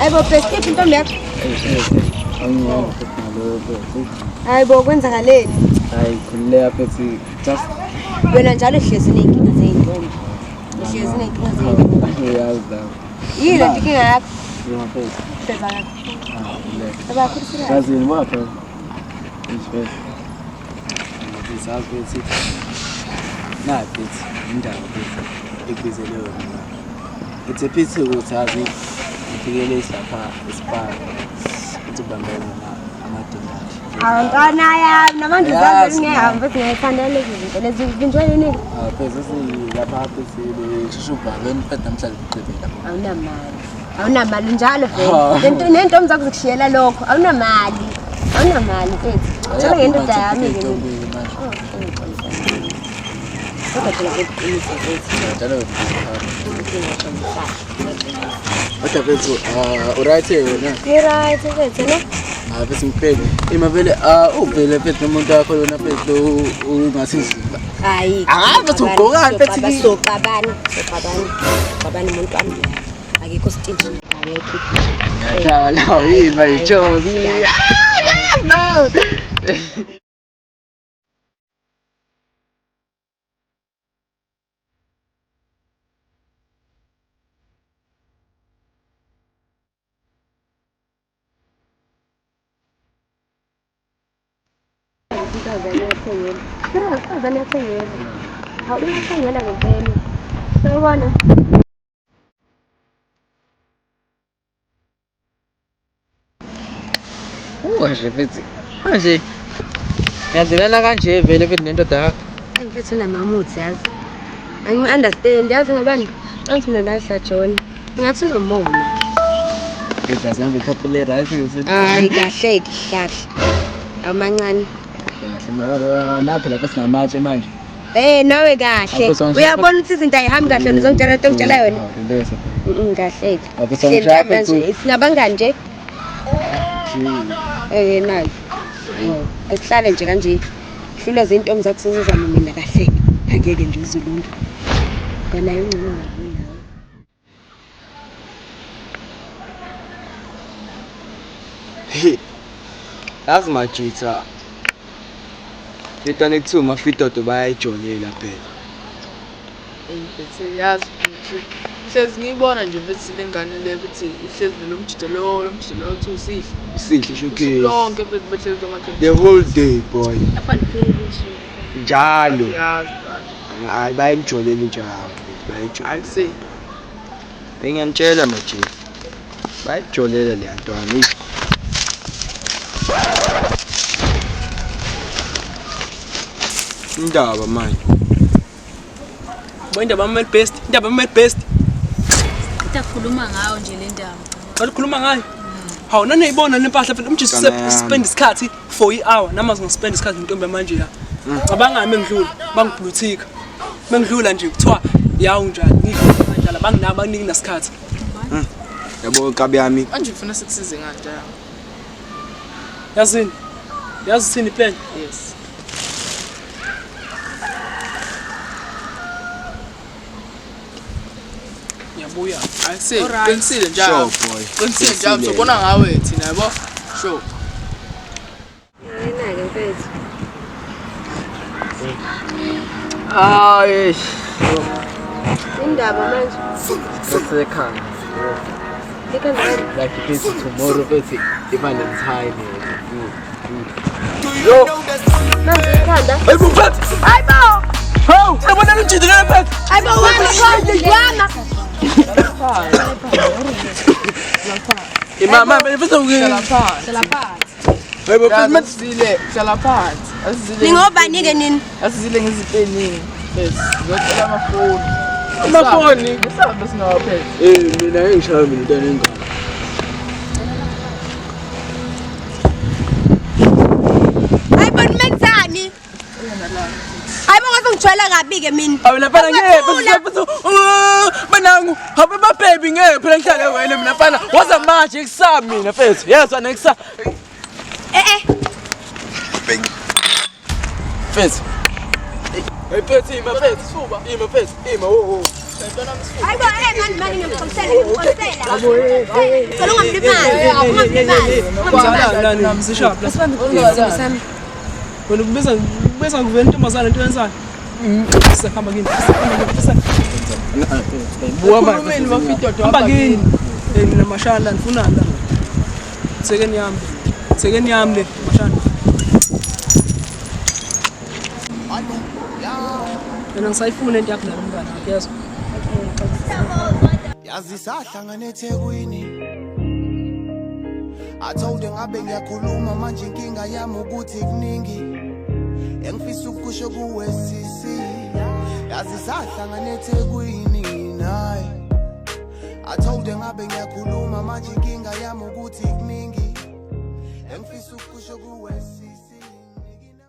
Hayibo best iphi intombi yakho? Hayibo kwenzakaleni? Hayi khululeka phethi just Wena njalo uhlezi uney'nkinga zey'ntombi. Uhlezi uney'nkinga zey'ntombi. uyazi la. Yini le nto inkinga yakho? Yima phethi. Bheba kakho. Khululeka. Bheba kakhulu serious. Yazini bapha. Isibese. Sazi phethi. Na phethi indaba phethi ekubizele yona. It's a pity ukuthi azi ngifikele lapha espa. Uthi ubambele na amadinga. Hawu ntwana yami namanje uzazi Yazi, ngiyahamba futhi ngiyayithanda lezi zinto lezi vinjwe yini? Ah, pheze silapha pheze shushu ubhalweni qeda namhlanje ugqibela. Awunamali. Awunamali njalo vele. Ah. Lento nentombi zakho zikushiyela lokho. Awunamali. Awunamali mfethu. Tshela ngendoda yami ke mina. Oh, ngixolisa. Kodwa phela kuqinisa mfethu. Njalo Ngiyaxolisa. Kodwa mfethu, ah uright wena. Ngi-right mfethu ne? Ah bese ngiphele. Ima vele ah uvele mfethu nomuntu wakho lona mfethu ungasizuba. Hayi. Ah, mfethu ugqokani mfethu? Soxabana, soxabana. Soxabana umuntu wami. Akekho stingy akekho. Ngiyadlala yini mayichozi. No. Intombazane yathengela. Intombazane yathengela. Hawu uyathengela ngempela. Sawubona. Manje mfethu. Manje ngiyadlelana kanje vele mfethu nendoda yakho. Mfethu unamamuthi yazi. Angi-understand yazi ngobani? Angithi mina ndadla John. Ngathi unomona. Mfethu azihambe couple right mfethu. Hayi kahle kahle. Awumancane. Kahle lapha lapha singamatshe manje. Eh nawe kahle. Apho sonke- Uyabona ukuthi izinto ayihambi kahle wena uzongitshela into ongitshela yona. Lesa. Kahle. Apho songishaya mfethu. Singabangani nje? Eh nayo. Asihlale nje kanje. Hlula izintombi zakho sezozama mina kahle. Angeke nje uzulunge. Nayo ungcono kabi nawe. Yazi majitha. Lentwana ekuthiwa uMafidodo bayayijolela phela. Eyi mfethu yazi mfethu hlezi ngiyibona nje mfethu le ngane le ukuthi ihlezi nalo mjida lo lo mjida lo kuthiwa uSihle. Sihle showcase. Lonke mfethu behlezi amadoda. The whole day boy. Njalo. Yazi Hayi bayimjolela njalo. Bayayijolela. ayise. Bengiyanitshela majitha. Bayayijolela le ntwana. Eish. Indaba manje. Bo indaba yama best, indaba yama best. Qeda khuluma ngayo nje le ndaba. Balukhuluma ngayo. Hawu naniyibona le mpahla phela umjisi Mntwana yami. spend isikhathi for i-hour nami ngispend isikhathi nentombi yamanje la. Cabanga mengidlula bangiblutika. Mengidlula nje kuthiwa yawu njani ngidlula kanjalo banginabo banginiki nasikhathi. Yabo nkabi yami. Manje ufuna sikusize ngani njalo? Yazini? Yazi uthini plan? Yes. Ngiyabuya. Ayise qinisile njalo. Sure boy. Qinisile njalo sobona ngawe thina yabo. Sure. Wena-ke mfethu. Hayi. Indaba manje. Sekhanda. Ikhanda lami. Like if it's tomorrow mfethu iValentine. Manje ikhanda. Hayibo mfethu. Hayibo! Hawu, yabona lo mjidi lo mfethu. Hayibo wama wama. Imama mfethu Hlala phansi. Hlala phansi. Hayibo mfethu manje Asizile hlala phansi. Asizile. Ningobani-ke nini? Asizile ngezinto eziningi. Yes. Ngizocela amafoni. Amafoni? Ngisabe singawaphethe. Eh mina engishaya mina intwana engaka. Hayibo nimenzani? Hayibo ngaze ngijwayela kabi-ke mina. Hawu lapha ngeke Ungathula. mfethu. Banangu, habe ba baby ngeke phela ngihlale wena mina mfana. Waza manje kusami mina mfethu. Yezwa nekusa. Eh eh. Mfethu. Hey mfethu ima mfethu. Ima mfethu ima wo wo. Hayi bo, eh mani mani ngiyamxolisela, ngiyamxolisela. Cela ungamlimazi, ungamlimazi. Lani msishaphi la. Sami. Wena kubiza kubiza kuvela intombazane into yenzayo. Sehamba kini. Hamba kini. Buka manje. Uhulumeni bafidodo Hamba kini. Eh mina mashana nifunani la. Thekeni yami. Thekeni yami le mashana. Mina ngisayifuna into yakho nalo mngane wakho yezwa. Yazi sahlangana eThekwini. I told her ngabe ngiyakhuluma manje inkinga yami ukuthi kuningi engifisa ukusho kuwe sisi. Yazi sahlangana eThekwini naye. I told her ngabe ngiyakhuluma manje inkinga yami ukuthi kuningi engifisa ukusho kuwe sisi.